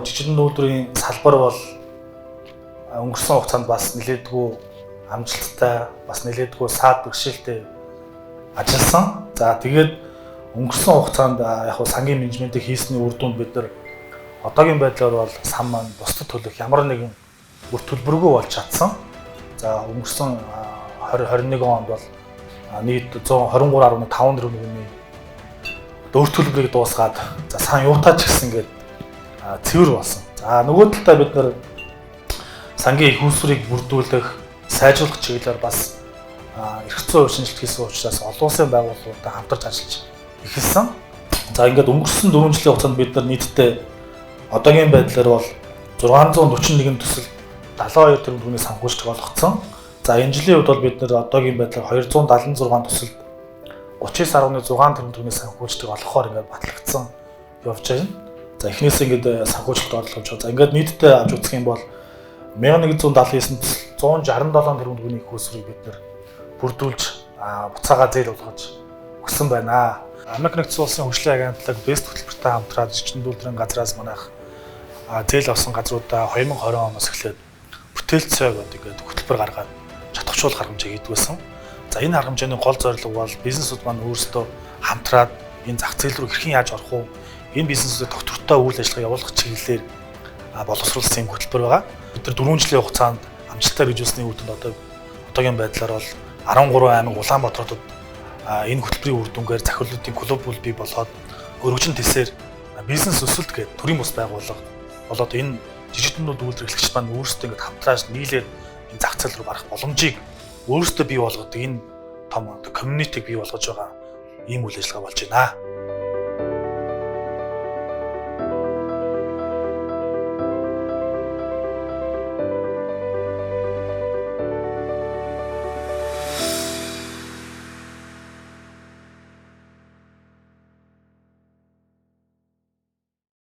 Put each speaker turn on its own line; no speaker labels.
Жижигэн үйлдвэрийн салбар бол өнгөрсөн хугацаанд бас нэлээдгүй амжилттай, бас нэлээдгүй саад бэрхшээлтэй ажилласан. За, тэгээд өнгөрсөн хугацаанд яг хуу сангийн менежментийг хийсний үр дүнд бид нар одоогийн байдлаар бол сан маань бусдад төлөх ямар нэгэн үр төлбөргүй болж чадсан. За, өнгөрсөн 2021 онд бол нийт 123.5 тэрбум төгрөгийн өр төлбөрийг дуусгаад, за, сан юутай ч гэсэн ингээд цэвэр болсон. За, нөгөө талдаа бид нар сангийн их усрыг бүрдүүлэх, сайжруулах чиглэлээр бас эрх зүйн шинжилт хийсэн учраас олон улсын байгууллагуудтай хамтарч ажиллаж эхэлсэн. За, ингээд өнгөрсөн 4 жилийн хугацаанд бид нар нийтдээ одоогийн байдлаар бол 641 төсөл 72 тэрбум төгрөгийн санхүүжилтийг олгоцсон. За, энэ жилийн хувьд бол бид нар одоогийн байдлаар 276 төсөлд 39.6 тэрбум төгрөгийн санхүүжилтийг олгохоор ингээд батлагдсан явж байна. За, эхнээс ингээд санхүүжилт олгож байгаа. За, ингээд нийтдээ авч үзэх юм бол 1179 төсөл 167 тэрбум төгрөгийн их усрыг бид нар бүрдүүлж, буцаага зээл болгож өгсөн байна. Америк Нэгдсэн Улсын хөгжлийн агентлаг Best хөтөлбөртэй хамтраад жижигэн үйлдвэрийн газраас манайх зээл авсан газруудаа 2020 оноос эхлээд бүтээлцээ гэдэг ингээд хөтөлбөр гаргаад чадахжуулах аргамжийг хийдэг байсан. За, энэ аргамжийн гол зорилго бол бизнесүүд маань өөрсдөө хамтраад энэ зах зээл рүү хэрхэн яаж орох уу, энэ бизнесүүдэд тогтвортой үйл ажиллагаа явуулах чиглэлээр боловсруулсан юм хөтөлбөр байгаа. Бид нар 4 жилийн хугацаанд амжилттай хэрэгжүүлсний үр дүнд одоогийн байдлаар бол 13 аймаг, Улаанбаатар хотод энэ хөтөлбөрийн үр дүнгээр захирлуудын клуб бий болоод, өргөжин төсөөр бизнес өсөлт гэдэг төрийн бус байгууллага болоод, энэ жижиг дунд үйлдвэрлэгч маань өөрсдөө ингээд хамтрааж нийлээд энэ зах зээл рүү гарах боломжийг өөрсдөө бий болгодог, энэ том community-г бий болгож байгаа ийм үйл ажиллагаа болж байна.